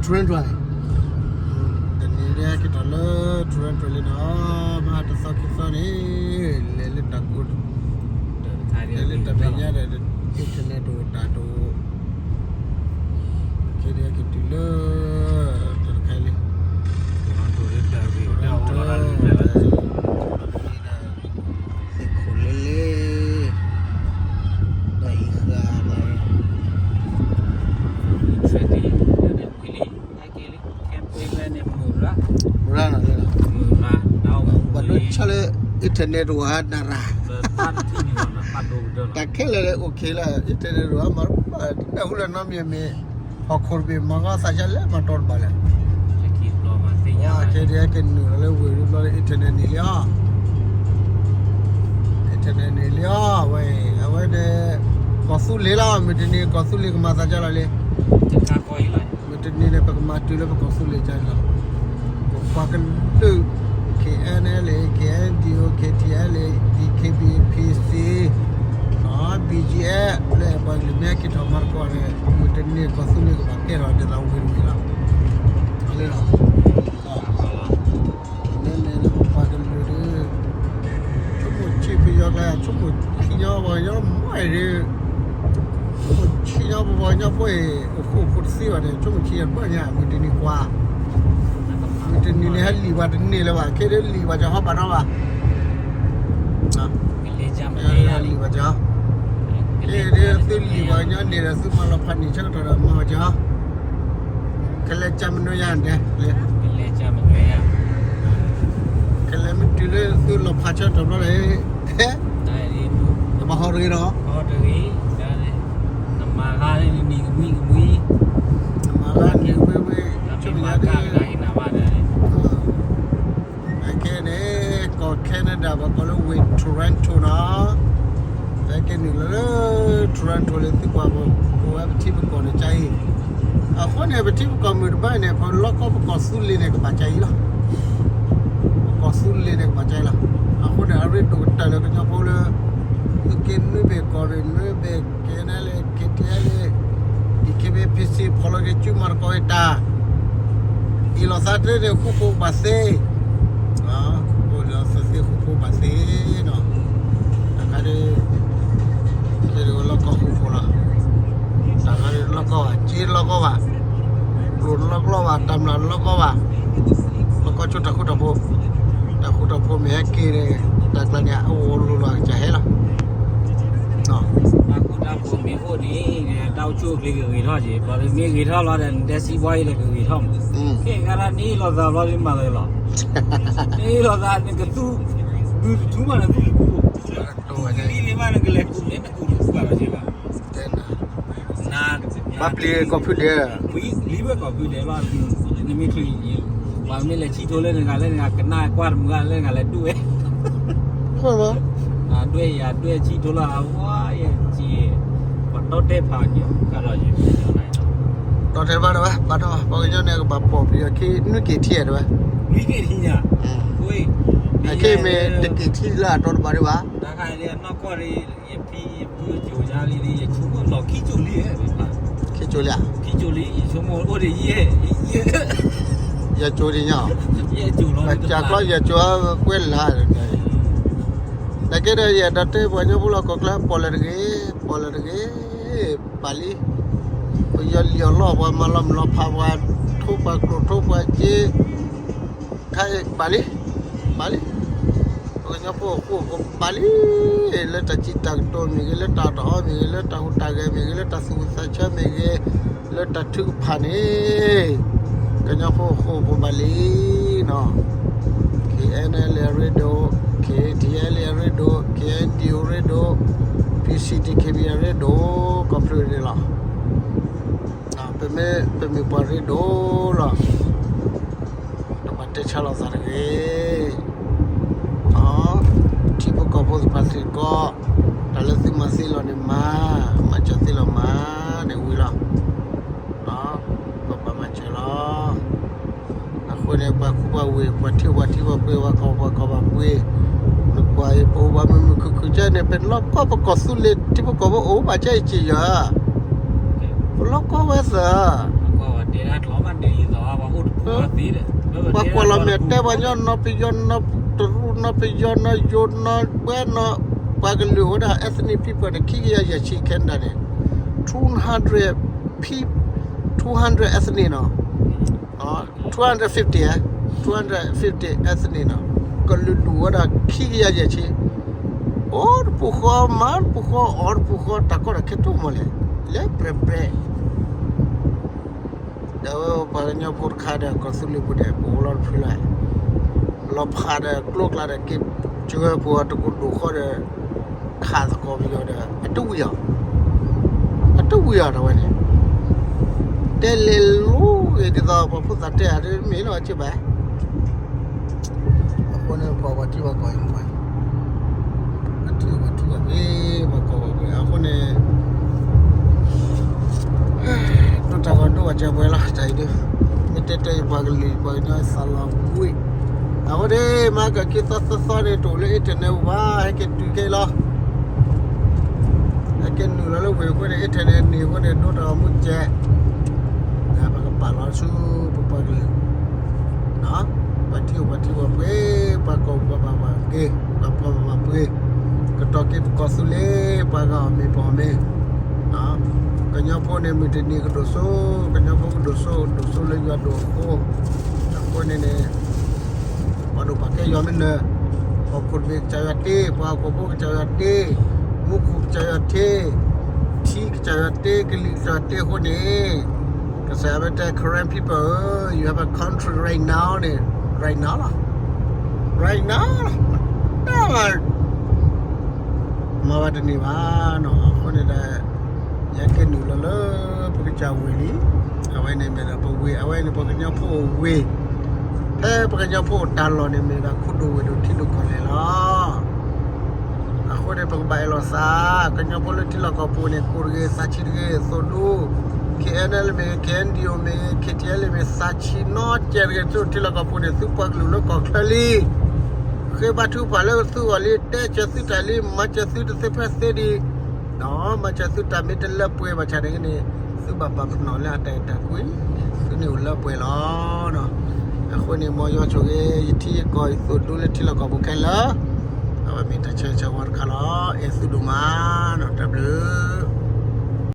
Toronto တနံၤဒဲက့ၤထီၣ်လၢ Toronto လံနီၤ, မဟါတသီခံသီန့ၣ် လဲၤလၢတၢ်ကိၢ်, လဲၤလၢတၢ်မဲာ်ညါဒီး internet တအိၣ်တၢ်တအိၣ်, ခဲဒဲက့ၤတုၤလၢ တၢ်တခါလံ, သ့ၣ်ခိၣ်လၢလၢ ဒီးအံၤဃာ်လီၤ, မရၢနီၤလၢ, ပှၤဒိဆါလၢ internet တအိၣ်ဟးနရၣ်, တၢ်ခဲလၢာ်လၢ okay လၢ internet တအိၣ်ဟးမၤ, တၢ်ဟူလၢနီတမံၤမ့ၢ် ဟီၣ်ခိၣ်တဘ့ၣ်မၤဂီၤသးဆါလဲၣ်မၤတီတဘၣ်လဲၣ်, ခဲဒဲက့ၤနုာ်လီၤလၢဝ့ၢ်ရူဘျီလၢ internet န့ၣ်လံအီၤ internet န့ၣ်လံအီၤ, အဝဲ, အဝဲန့ၣ် ကီၢ်သူလ့ၤလီၤ, မုၢ်တနံၤကီၢ်သူလ့ၤကမၤသးဒ်လဲၣ်လံ, မုၢ်တနံၤန့ၣ် ပကမၤတုၤလၢပကီၢ်သူလ့ၤဒ်လီၤ, ပပှၤကလုာ် KNLA, KNDO, KTLA, DKBA, PC, BGF လၢပှၤကလုာ်မ့ၢ်ဟဲက့ၤထီၣ်မၤသကိးန့ၣ် မုၢ်တနံၤကီၢ်သူလ့ၤကဘၣ်ကဲထီၣ်ဒ်သိးဝ့ၢ်တဝ့ၢ်လီၤ, လၢ နဲန့ၣ်လၢပပှၤကလုာ်ဒီး ဆိကမိၣ်ဆံးပယီၤကျါ, ဆိကမိၣ်ဆံးညီပှၤကညီမ့ၢ်ဒီး, ဆိကမိၣ်ဆံးညီပပှၤကညီဖိအံၤ အိၣ်ဃူအိၣ်ဖိးတသ့ဘၣ်ဒီး ဆိကမိၣ်ဆံးညီတဘၣ်ညါ, မုၢ်တနံၤကွၢ်, မုၢ်တနံၤန့ၣ် ဟဲလံာ်ပှၤတန့ၢ်လၢၤဘၣ်, ခဲဒုးလံာ်ပှၤကဟီဘၣ်နီဘၣ်, လံာ်ပှၤကဟီ, ခဲဒုးသုလံာ်ပှၤကညီန့ၣ်ဒီး သုမၤလီၤဖးန့ၢ်ဆၢကတီၢ်ဒီးမၤဝဲကဟီ ကလဲၤကၢ်မနုၤယါဒဲး, ကလဲၤမ့ၢ်တုၤလၢသုလီၤဖးဆၢကတီၢ်ဘျီဒီး, တဘၣ်ဟီတဂ့ၤနီၤ, နမၤဂၤန့ၣ်နံၤကမှံကမှံ, နမၤဂၤန့ၣ်ဝ့ၢ်ဝ့ၢ်, ဆိကမိၣ်ညါဒီး အခဲန့ၣ် ကီၢ် Canada ပှၤကိးလၢဝ့ၢ် Toronto နီၤ, ဟဲက့ၤနုာ်လီၤလၢ Toronto လၢသုပှၤပဝဲပထံပကီၢ်န့ၣ်ကါအံၤ, အဃိန့ၣ် ပထံပကီၢ်မုၢ်တဘၣ်န့ၣ် ပလီၢ်ကီၢ်ပကီၢ်သူလ့ၤန့ၣ် ကဘၣ်ကါအံၤလီၤ, ပကီၢ်သူလ့ၤန့ၣ် ကဘၣ်ကါအံၤလီၤ, အဃိန့ၣ် အရ့ဒိၣ်ကတၢၢ်လၢကညီဖိလၢ သုးက့နွံဘ့ၣ်ကီၢ်ဘ့ၣ်နွံဘ့ၣ် KNLA, KTLA, DKBA, PC ဖီၣ်လီၤက့ၤစုမၤသကိးက့ၤတၢ်, အ့ၣ်လိာ်သးသ့န့ၣ် ဃူဖိးဘၣ်သ့, အိၣ်လီၤသးသ့ဃူဖိးဘၣ်သ့နီၤ, တခါဒုး လီၢ်ကီၢ်ဃူဖိးလီၤ, တခါဒုးလီၢ်ကီၢ်ဘၣ်, က့လီၢ်ကီၢ်ဘၣ်, ကျိၣ်လီၢ်ကီၢ်ဘၣ်, တၢ်မျၢ်လီၢ်ကီၢ်ဘၣ်, လီၢ်ကီၢ်ဆိတၢ်ဃူတၢ်ဖိး, တၢ်ဃူတၢ်ဖိးမ့ၢ်ဟဲက့ၤန့ၣ် တၢ်ကျါန့ၣ် အအိၣ်လိၤလိၤကစၢ်ဟဲလီၤ တၢ်ဃူတၢ်ဖိးမ့ၢ်အိၣ်န့ၣ် တၢ်အိၣ်ဆူၣ်အိၣ်ချ့ကဂ့ၤထီၣ်က့ၤ, ပှၤမ့ၢ်ဂ့ၤထီၣ်လီၤဒီး နတဲစံးဘီအံၤလၢကဂ့ၤထီၣ်မး, ခဲကါလၢနအ့ၣ်လိာ်သးဘျီဒ်မၤလၢလီၤ, နအ့ၣ်လိာ်သးနကသူၣ်, ဒုးတထူမးနသူၣ်တထူ, ဒ်န့ၣ်မးနကလဲၤကူၣ်န့ၣ် နကူၣ်တထူဘၣ်လီၤက့ၤဘၣ် ဘၣ်ပျံၤကီၢ်ဖုဒဲး, ပျံၤဝဲကီၢ်ဖုဒဲးလီၤ, နမ့ၢ်ချုး, ပှၤမ့ၢ်လဲၤဆံးထီၣ်လၢနဂၤလၢနဂၤကနၣ်ကွၢ်တမုာ်လၢနဂၤလဲၤဒွဲၣ်, ဒွဲၣ်ယၤဒွဲၣ်ဆံးထီၣ်လီၤ, အဝဲယဲက့ၤ, ပှၤတီတဲဖးက့ၤ, ကဒီးယဲ, တီတဲဘၣ်တဝဲ, ဘၣ်တဝဲ, ပှၤကညီန့ၣ်ကဘၣ်ပိာ်ပယီၤခံနွံက့ၤထံတဝဲ, နွံက့ၤထံညါ, အခဲမ့ၢ်တက့ၤထံလၢအတီတဘၣ်ဒံးဘၣ် ယဖံယဖုယကိာ်ယါလံ ယဆိကမိၣ်လီၤခံကၠိလံ, ခံကၠိလံ, ခံကၠိလံ ယဆိကမိၣ်အိၣ်ဒံးယဲ, ယကိာ်ဒံးညါ, ယကိာ်လီၤ, ပကၢ်ကျီယကိာ်ကွဲလၢ်, နကဲဒီးယအဲၣ်ဒိးတဲပှၤကညီဖိလီၤ ကီၢ်ချၢပိာ်လၢတဂ့ၤ, ပိာ်လၢတဂ့ၤ, ဘၣ်လံ, ပယီၤလံၣ်အီၣ်လီအီၣ်ပှၤ မၤလီၤမုၢ်လီၤဖးပှၤ, ထိးပှၤကျိၣ်ထိးပှၤစ့ ခဲအံၤဘၣ်လံ, ဘၣ်လံ, ပှၤကညီဖိအဃူအဖိးဘၣ်လံ, လၢတၢ်စံးတၢ်ကတိၤမ့ၢ်ဂ့ၤ, လၢတၢ်အီၣ်တၢ်အီမ့ၢ်ဂ့ၤ, လၢတၢ်ဟူးတၢ်ဂဲၤမ့ၢ်ဂ့ၤ, လၢတၢ်သူၣ်ဝံၣ်သးဆၢမ့ၢ်ဂ့ၤ, လၢတၢ်ထုကဖၣ်န့ၣ်, ကညီဖိအဃူအဖိးဘၣ်လံနီၤ, KNLA အရ့ဒိၣ်, KTLA အရ့ဒိၣ်, KNDO အရ့ဒိၣ်, PC DKBA အရ့ဒိၣ်, ကီၢ်ဖုန့ၣ်လီၤ. ပမ့ၢ်ပမ့ၢ်ပှၤရ့ဒိၣ်လီၤ, တဘၣ်တဲဆါလိာ်သးတဂ့ၤ, ထံဖိကီၢ်ဖိသ့ၣ်တဖၣ်စ့ၢ်ကီး, တၢ်လၢသုမၤသ့လီၤန့ၣ်မၤ, မၤစၢၤသ့လီၤမၤန့ၣ်ဝံၤလီၤ, ပဘၣ်မၤစၢၤလီၤ. အဃိန့ၣ် ပှၤကူပှၤဝ့ၢ် ပှၤထံပှၤထံပှၤပှ့ၤ ပှၤကီၢ်ပှၤကီၢ်ဘၣ်ပှ့ၤ, နကွၢ်အံၤ ပအိၣ်ဘၣ်မုာ်မုာ်ခုၣ်ခုၣ်ကဲန့ၣ် ပလီၢ်ကီၢ်ပကီၢ်သူလ့ၤ ထံဖိကီၢ်ဖိအိၣ်ဘၣ်ကဲအံၤက့ယၤ, ပလီၢ်ကီၢ်ဝဲ သၢ ပှၤကွၢ်လီၤမဲာ်တဲပှၤညီနီၢ်ပယီၤနီၢ်တရူးနီၢ်ပယီၤနီၢ်ယိၤနီၢ်ဘှဲနီၢ် ပှၤကလုာ်ဝဲဒၣ် ethnic people န့ၣ် ခံကယၤယဲၢ်ဆံ Canada န့ၣ် two hundred pe two hundred ethnic နီၤ two hundred fifty two hundred fifty ethnic နီၤ ကလုာ်ဒူၣ်ဝဲဒၣ်ခံကယၤယဲၢ်ဆံ အိၣ်တပူၤဃီ မၤတပူၤဃီ အီၣ်တပူၤဃီ တၢ်ကီတၢ်ခဲတအိၣ်မးလဲၣ် လဲၤပြဲပြဲ ဒီးပှၤကညီဖိတခါဒီး ကီၢ်သူလ့ၤပူၤဒီး ပအိၣ်လီၤတဖုလၢ် လီၤဖးဒီးကျိကျါဒီး က့ၤစၢၤပှၤတကိၢ်ဒိၣ်ဃီဒီး ခးသကိးပယီၤဒီး အတဝံၤအီၤ အတဝံၤအီၤတဝဲန့ၣ် တဲလဲၤလိၤဂ့ၤဒ်သိး ပှၤဖိသၣ်တဲအါ တမ့ၢ်လီၤ အစ့ၢ်ဘၣ် အဃိန့ၣ် ပှၤပှၤထံပှၤကီၢ်အံၤ ပှၤထံပှၤထံပှၤပှ့ၤ ပှၤကီၢ်ပှၤပှ့ၤ အဃိန့ၣ် ဒိၣ်တၢ်ဂီၤဒိၣ်ဝဲကဲပှဲၤလီၤ တၢ်အံၤဒုး မ့ၢ်တဲတဲယပှၤကလုာ် ပှၤကညီသးလီၤဝံၣ် အဃိန့ၣ် မၤကက့ၤသီသီသီန့ၣ် တအိၣ်လၢ internet ပူၤဘၣ် ဟဲက့ၤတုၤခဲအံၤလီၤ ဟဲက့ၤနုာ်လီၤလၢဝ့ၢ်အဃိန့ၣ် internet န့ၢ်အဃိန့ၣ် ဒိၣ်တၢ်ဂီၤမူကဲ ပကပာ်လီၤဆူပပှၤကလုာ် ပှၤထံအိၣ်ပှၤထံပှၤပှ့ၤ ပှၤကီၢ်ပှၤဘၣ်ပှၤက့ၤ ပှၤပှၤဘၣ်ပှ့ၤ ကတီၤက့ၤပကီၢ်သူလ့ၤ ပှၤဂၤအီၣ်မ့ၤပအီၣ်မ့ၤ ကညီဖိန့ၣ် မုၢ်တနံၤကဒိၣ်စိ ကညီဖိကဒိၣ်စိ ဒိၣ်စိလၢယွၤဒိၣ်အဃိ အဃိန့ၣ်န့ၣ် ပှၤဒိၣ်ပှၤကဲယွၤမ့ၢ်နၢၤ ပှၤခိၣ်တဘ့ၣ်ကစၢ်ယွၤတ့ ပှၤဟီၣ်ခိၣ်ဖိကစၢ်ယွၤတ့ မူခိၣ်ကစၢ်ယွၤတ့ ထံကစၢ်ယွၤတ့ ကလံၤကစၢ်ယွၤတ့အဃိန့ၣ် ကစၢ်ယွၤမ့ၢ်တဲ Karen people ဧၢ you have a country right now န့ၣ် right now လီၤ right now လီၤ တၢ်လီၤ မၤဝဲတန့ၢ်ဘၣ်နီၤ အဃိန့ၣ်ဒီး ယဟဲက့ၤနုာ်လီၤလၢ ပကစၢ်ဝ့ၢ်လံ အဝဲန့ၣ်မ့ၢ်ဒီးပဝ့ၢ် အဝဲန့ၣ်ပှၤကညီဖိအဝ့ၢ် ဖဲပှၤကညီဖိအတၢ်လီၢ်န့ၣ်မ့ၢ်ဒီး ခိၣ်ဒိၣ်ဝ့ၢ်ဒိၣ်ထံဒိၣ်ကီၢ်လဲၢ်လီၤ အဃိန့ၣ် ပကဘၣ်အဲၣ်လီၤသး ကညီဖိလၢထံလီၢ်ကီၢ်ပူၤန့ၣ် ကိၢ်တဂ့ၤ သးဆံးတဂ့ၤ သိၣ်ဒူ K N L မ့ၢ်ဂ့ၤ K N D O မ့ၢ်ဂ့ၤ K T L မ့ၢ်ဂ့ၤ သးဆံးနီတစဲးတဂ့ၤ ထံလီၢ်ကီၢ်ပူၤန့ၣ် သုပှၤကလုာ်လၢကီၢ်ချၢလံ ဃ့ဘါထုကဖၣ်လၢသုဂီၢ်လံ တဲစၢၤသုတၢ်လံ မၤစၢၤသုတသ့ဖဲသ့ဒံး ဒီးမၤစၢၤသုတၢ်မ့ၢ်တလၢပှဲၤဘၣ်ဆၣ်န့ၣ်န့ၣ် သုဘၣ်ပာ်ပနီၣ်လၢအတၢ်အဲၣ်တၢ်ကွံ သုန့ၣ်အိၣ်လၢပှဲၤလီၤ. အဃိန့ၣ် မ်ယွၤဆိၣ်ဂ့ၤ ယထံယကီၢ်ယသိၣ်ဒူလၢထံလီၢ်ကီၢ်ပူၤခဲလၢာ် အဝဲမ့ၢ်တၢ်ဆၢဂ့ၤဆၢဝါတခါလီၤ. အဲၣ်သုဒိၣ်မးနီၤ တၢ်ဘျုး